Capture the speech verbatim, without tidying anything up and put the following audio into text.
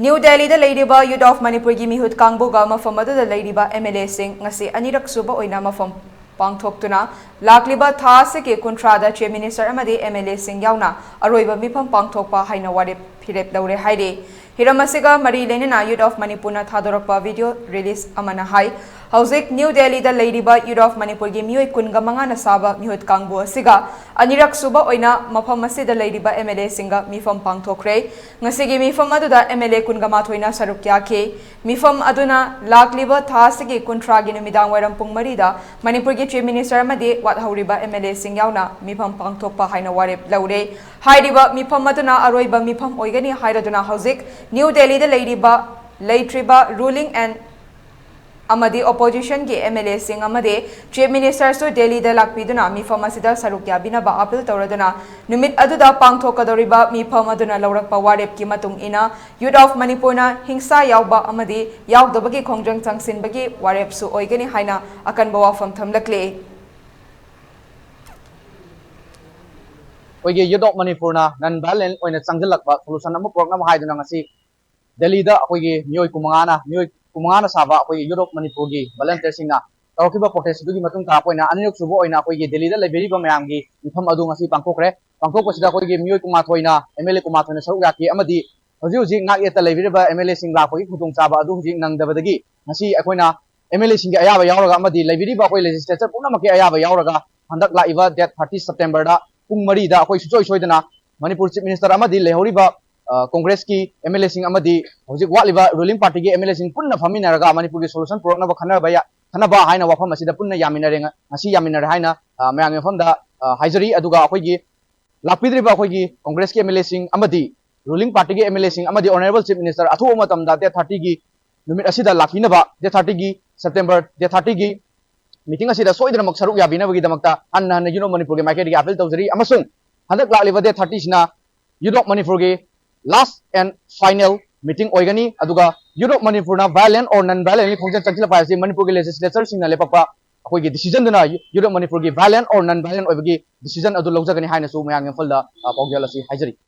New ꯗꯦꯜꯂꯤꯗ ꯂꯩꯔꯤꯕ ꯌꯨꯠ of ꯃꯅꯤꯄꯨꯔꯒꯤ ꯃꯤꯍꯨꯠ ꯀꯥꯡꯕꯨꯒ ꯃꯐꯝ ꯑꯗꯨꯗ ꯂꯩꯔꯤꯕ ꯑꯦꯝ ꯑꯦꯜ ꯑꯦꯁꯤꯡ ꯉꯁꯤ ꯑꯅꯤꯔꯛ ꯁꯨꯕ ꯑꯣꯏꯅ ꯃꯐꯝ ꯄꯥꯡꯊꯣꯛꯇꯨꯅ ꯂꯥꯛꯂꯤꯕ ꯊꯥ ꯑꯁꯤꯒꯤ ꯀꯨꯟꯊ꯭ꯔꯥꯗ ꯆꯤꯐ ꯃꯤꯅꯤꯁꯇꯔ ꯑꯃꯗꯤ ꯑꯦꯝ ꯑꯦꯜ ꯑꯦꯁꯤꯡ ꯌꯥꯎꯅ ꯑꯔꯣꯏꯕ ꯃꯤꯐꯝ ꯄꯥꯡꯊꯣꯛꯄ ꯍꯥꯏꯅ ꯋꯥꯔꯦꯞ ꯐꯤꯔꯦꯞ ꯂꯧꯔꯦ ꯍꯥꯏꯔꯤ꯫ ꯍꯤꯔꯝ ꯑꯁꯤꯒ ꯃꯔꯤ ꯂꯩꯅꯅ ꯌꯨꯠ ꯑꯣꯐ ꯃꯅꯤꯄꯨꯔꯅ ꯊꯥꯗꯣꯔꯛꯄ ꯚꯤꯗꯤꯑꯣ ꯔꯤꯂꯤꯁ ꯑꯃꯅ ꯍꯥꯏ, ꯍꯧꯖꯤꯛ ꯅ꯭ꯌꯨ ꯗꯦꯜꯂꯤꯗ ꯂꯩꯔꯤꯕ ꯌꯨꯠ ꯑꯣꯐ ꯃꯅꯤꯄꯨꯔꯒꯤ ꯃꯤꯑꯣꯏ ꯀꯨꯟꯒ ꯃꯉꯥꯅ ꯁꯥꯕ ꯃꯤꯍꯨꯠ ꯀꯥꯡꯕꯨ ꯑꯁꯤꯒ ꯑꯅꯤꯔꯛ ꯁꯨꯕ ꯑꯣꯏꯅ ꯃꯐꯝ ꯑꯁꯤꯗ ꯂꯩꯔꯤꯕ ꯑꯦꯝ ꯑꯦꯜ ꯑꯦꯁꯤꯡꯒ ꯃꯤꯐꯝ ꯄꯥꯡꯊꯣꯛꯈ꯭ꯔꯦ꯫ ꯉꯁꯤꯒꯤ ꯃꯤꯐꯝ ꯑꯗꯨꯗ ꯑꯦꯝ ꯑꯦꯜ ꯑꯦ ꯀꯨꯟꯒ ꯃꯥꯊꯣꯏꯅ ꯁꯔꯨꯛ ꯌꯥꯈꯤ꯫ ꯃꯤꯐꯝ ꯑꯗꯨꯅ ꯂꯥꯛꯂꯤꯕ ꯊꯥ ꯑꯁꯤꯒꯤ ꯀꯨꯟꯊ꯭ꯔꯥꯒꯤ ꯅꯨꯃꯤꯗꯥꯡ ꯋꯥꯏꯔꯝ ꯄꯨꯡ ꯃꯔꯤꯗ ꯃꯅꯤꯄꯨꯔꯒꯤ ꯆꯤꯐ ꯃꯤꯅꯤꯁꯇꯔ ꯑꯃꯗꯤ ꯋꯥꯠꯍꯧꯔꯤꯕ ꯑꯦꯝ ꯑꯦꯜ ꯑꯦꯁꯤꯡ ꯌꯥꯎꯅ ꯃꯤꯐꯝ ꯄꯥꯡꯊꯣꯛꯄ ꯍꯥꯏꯅ ꯋꯥꯔꯦꯞ ꯂꯧꯔꯦ꯫ ꯍꯥꯏꯔꯤꯕ ꯃꯤꯐꯝ ꯑꯗꯨꯅ ꯑꯔꯣꯏꯕ ꯃꯤꯐꯝ ꯑꯣꯏꯒꯅꯤ ꯍꯥꯏꯔꯗꯨꯅ ꯍꯧꯖꯤꯛ ꯅ꯭ꯌꯨ ꯗꯦꯜꯂꯤꯗ ꯂꯩꯔꯤꯕ, ꯂꯩꯇ꯭ꯔꯤꯕ ꯔꯨꯂꯤꯡ ꯑꯦꯟ ꯑꯃꯗꯤ ꯑꯣꯄꯣꯖꯤꯁꯟꯒꯤ ꯑꯦꯝ ꯑꯦꯜ ꯑꯦꯁꯤꯡ ꯑꯃꯗꯤ ꯆꯤꯐ ꯃꯤꯅꯤꯁꯇꯔꯁꯨ ꯗꯦꯜꯂꯤꯗ ꯂꯥꯛꯄꯤꯗꯨꯅ ꯃꯤꯐꯝ ꯑꯁꯤꯗ ꯁꯔꯨꯛ ꯌꯥꯕꯤꯅꯕ ꯑꯥꯄꯤꯜ ꯇꯧꯔꯗꯨꯅ ꯅꯨꯃꯤꯠ ꯑꯗꯨꯗ ꯄꯥꯡꯊꯣꯛꯀꯗꯧꯔꯤꯕ ꯃꯤꯐꯝ ꯑꯗꯨꯅ ꯂꯧꯔꯛꯄ ꯋꯥꯔꯦꯞꯀꯤ ꯃꯇꯨꯡ ꯏꯟꯅ ꯌꯨꯠ ꯑꯣꯐ ꯃꯅꯤꯄꯨꯔꯅ ꯍꯤꯡꯁꯥ ꯌꯥꯎꯕ ꯑꯃꯗꯤ ꯌꯥꯎꯗꯕꯒꯤ ꯈꯣꯡꯖꯪ ꯆꯪꯁꯤꯟꯕꯒꯤ ꯋꯥꯔꯦꯞꯁꯨ ꯑꯣꯏꯒꯅꯤ ꯍꯥꯏꯅ ꯑꯀꯟꯕ ꯋꯥꯐꯝ ꯊꯝꯂꯛꯂꯤ꯫ ꯑꯩꯈꯣꯏꯒꯤ ꯌꯨꯠ ꯑꯣꯐ ꯃꯅꯤꯄꯨꯔꯅ ꯅꯟ ꯚꯥꯏꯂꯦꯟ ꯑꯣꯏꯅ ꯆꯪꯁꯤꯜꯂꯛꯄ ꯁꯣꯂꯨꯁꯟ ꯑꯃ ꯄꯨꯔꯛꯅꯕ ꯍꯥꯏꯗꯨꯅ ꯉꯁꯤ ꯗꯦꯜꯂꯤꯗ ꯑꯩꯈꯣꯏꯒꯤ ꯃꯤꯑꯣꯏ ꯀꯨꯟꯃꯉꯥꯅ, ꯃꯤꯑꯣꯏ ꯀꯨꯟꯃꯉꯥꯅ ꯁꯥꯕ ꯑꯩꯈꯣꯏꯒꯤ ꯌꯨꯠ ꯑꯣꯐ ꯃꯅꯤꯄꯨꯔꯒꯤ ꯚꯣꯂꯟꯇꯤꯌꯔꯁꯤꯡꯅ ꯇꯧꯔꯛꯈꯤꯕ ꯄ꯭ꯔꯣꯇꯦꯁ ꯑꯗꯨꯒꯤ ꯃꯇꯨꯡ ꯇꯥꯔꯛꯄ ꯑꯣꯏꯅ ꯑꯅꯤꯔꯛ ꯁꯨꯕ ꯑꯣꯏꯅ ꯑꯩꯈꯣꯏꯒꯤ ꯗꯦꯜꯂꯤꯗ ꯂꯩꯕꯤꯔꯤꯕ ꯃꯌꯥꯝꯒꯤ ꯃꯤꯐꯝ ꯑꯗꯨ ꯉꯁꯤ ꯄꯥꯡꯊꯣꯛꯈ꯭ꯔꯦ꯫ ꯄꯥꯡꯊꯣꯛꯄꯁꯤꯗ ꯑꯩꯈꯣꯏꯒꯤ ꯃꯤꯑꯣꯏ ꯀꯨꯟꯃꯥꯊꯣꯏꯅ, ꯑꯦꯝ ꯑꯦꯜ ꯑꯦ ꯀꯨꯟꯃꯥꯊꯣꯏꯅ ꯁꯔꯨꯛ ꯌꯥꯈꯤ ꯑꯃꯗꯤ ꯍꯧꯖꯤꯛ ꯍꯧꯖꯤꯛ ꯉꯥꯛ ꯌꯦꯠꯇ ꯂꯩꯕꯤꯔꯤꯕ ꯑꯦꯝ ꯑꯦꯜ ꯑꯦꯁꯤꯡ ꯂꯥꯛꯄꯒꯤ ꯈꯨꯗꯣꯡꯆꯥꯕ ꯑꯗꯨ ꯍꯧꯖꯤꯛ ꯅꯪꯗꯕꯗꯒꯤ ꯉꯁꯤ ꯑꯩꯈꯣꯏꯅ ꯑꯦꯝ ꯑꯦꯜ ꯑꯦꯁꯤꯡꯒꯤ ꯑꯌꯥꯕ ꯌꯥꯎꯔꯒ ꯑꯃꯗꯤ ꯂꯩꯕꯤꯔꯤꯕ ꯑꯩꯈꯣꯏ ꯂꯦꯖꯤꯁꯂꯦꯆꯔ ꯄꯨꯝꯅꯃꯛꯀꯤ ꯑꯌꯥꯕ ꯌꯥꯎꯔꯒ ꯍꯟꯗꯛ ꯂꯥꯛꯏꯕ ꯗꯦꯠ ꯊꯥꯔꯇꯤ ꯁꯦꯞꯇꯦꯝꯕꯔꯗ ꯄꯨꯡ ꯃꯔꯤꯗ ꯑꯩꯈꯣꯏ ꯁꯨꯡꯁꯣꯏ ꯁꯣꯏꯗꯅ ꯃꯅꯤꯄꯨꯔ ꯆꯤꯐ ꯃꯤꯅꯤꯁꯇꯔ ꯑꯃꯗꯤ ꯂꯩꯍꯧꯔꯤꯕ, ꯑ, ꯀꯣꯡꯒ꯭ꯔꯦꯁꯀꯤ ꯑꯦꯝ ꯑꯦꯜ ꯑꯦꯁꯤꯡ ꯑꯃꯗꯤ ꯍꯧꯖꯤꯛ ꯋꯥꯠꯂꯤꯕ ꯔꯨꯂꯤꯡ ꯄꯥꯔꯇꯤꯒꯤ ꯑꯦꯝ ꯑꯦꯜ ꯑꯦꯁꯤꯡ ꯄꯨꯟꯅ ꯐꯝꯃꯤꯟꯅꯔꯒ ꯃꯅꯤꯄꯨꯔꯒꯤ ꯁꯣꯂꯨꯁꯟ ꯄꯨꯔꯛꯅꯕ ꯈꯟꯅꯕ ꯌꯥ-, ꯈꯟꯅꯕ ꯍꯥꯏꯅ ꯋꯥꯐꯝ ꯑꯁꯤꯗ ꯄꯨꯟꯅ ꯌꯥꯃꯤꯟꯅꯔꯦ, ꯉ-, ꯉꯁꯤ ꯌꯥꯃꯤꯟꯅꯔꯦ ꯍꯥꯏꯅ, ꯑ, ꯃꯌꯥꯝꯒꯤ ꯃꯐꯝꯗ, ꯑ, ꯍꯥꯏꯖꯔꯤ꯫ ꯑꯗꯨꯒ ꯑꯩꯈꯣꯏꯒꯤ ꯂꯥꯛꯄꯤꯗ꯭ꯔꯤꯕ ꯑꯩꯈꯣꯏꯒꯤ ꯀꯣꯡꯒ꯭ꯔꯦꯁꯀꯤ ꯑꯦꯝ ꯑꯦꯜ ꯑꯦꯁꯤꯡ ꯑꯃꯗꯤ ꯔꯨꯂꯤꯡ ꯄꯥꯔꯇꯤꯒꯤ ꯑꯦꯝ ꯑꯦꯜ ꯑꯦꯁꯤꯡ ꯑꯃꯗꯤ ꯑꯣꯅꯔꯦꯕꯜ ꯆꯤꯐ ꯃꯤꯅꯤꯁꯇꯔ ꯑꯊꯨꯕ ꯃꯇꯝꯗ ꯗꯦꯠ ꯊꯥꯔꯇꯤꯒꯤ ꯅꯨꯃꯤꯠ ꯑꯁꯤꯗ ꯂꯥꯛꯄꯤꯅꯕ, ꯗꯦꯠ ꯊꯥꯔꯇꯤꯒꯤ, ꯁꯦꯞꯇꯦꯝꯕꯔ ꯗꯦꯠ ꯊꯥꯔꯇꯤꯒꯤ ꯃꯤꯇꯤꯡ ꯑꯁꯤꯗ ꯁꯣꯏꯗꯅꯃꯛ ꯁꯔꯨꯛ ꯌꯥꯕꯤꯅꯕꯒꯤꯗꯃꯛꯇ ꯍꯟꯅ ꯍꯟꯅ ꯌꯨꯠ ꯑꯣꯐ ꯃꯅꯤꯄꯨꯔꯒꯤ ꯃꯥꯏꯀꯩꯗꯒꯤ ꯑꯥꯄꯤꯜ ꯇꯧꯖꯔꯤ ꯑꯃꯁꯨꯡ ꯍꯟꯗꯛ ꯂꯥꯛꯂꯤꯕ ꯗꯦꯠ ꯊꯥꯔꯇꯤꯁꯤꯅ ꯌꯨꯠ ꯑꯣꯐ ꯃꯅꯤꯄꯨꯔꯒꯤ ꯂꯥꯁ ꯑꯦꯟ ꯐꯥꯏꯅꯦꯜ ꯃꯤꯇꯤꯡ ꯑꯣꯏꯒꯅꯤ꯫ ꯑꯗꯨꯒ ꯌꯨꯠ ꯑꯣꯐ ꯃꯅꯤꯄꯨꯔꯅ ꯚꯥꯏꯂꯦꯟ ꯑꯣꯔ ꯅꯟ ꯚꯥꯏꯂꯦꯟꯒꯤ ꯈꯣꯡꯖꯪ ꯆꯪꯁꯤꯜꯂꯛꯄ ꯍꯥꯏꯕꯁꯤ ꯃꯅꯤꯄꯨꯔꯒꯤ ꯂꯦꯖꯤꯁꯂꯦꯆꯔꯁꯤꯡꯅ ꯂꯦꯞꯄꯛꯄ ꯑꯩꯈꯣꯏꯒꯤ ꯗꯤꯁꯤꯖꯟꯗꯨꯅ ꯌꯨꯠ ꯑꯣꯐ ꯃꯅꯤꯄꯨꯔꯒꯤ ꯚꯥꯏꯂꯦꯟ ꯑꯣꯔ ꯅꯟ ꯚꯥꯏꯂꯦꯟ ꯑꯣꯏꯕꯒꯤ ꯗꯤꯁꯤꯖꯟ ꯑꯗꯨ ꯂꯧꯖꯒꯅꯤ ꯍꯥꯏꯅꯁꯨ ꯃꯌꯥꯝꯒꯤ ꯃꯐꯝꯗ, ꯑ, ꯄꯥꯎꯖꯦꯜ ꯑꯁꯤ ꯍꯥꯏꯖꯔꯤ꯫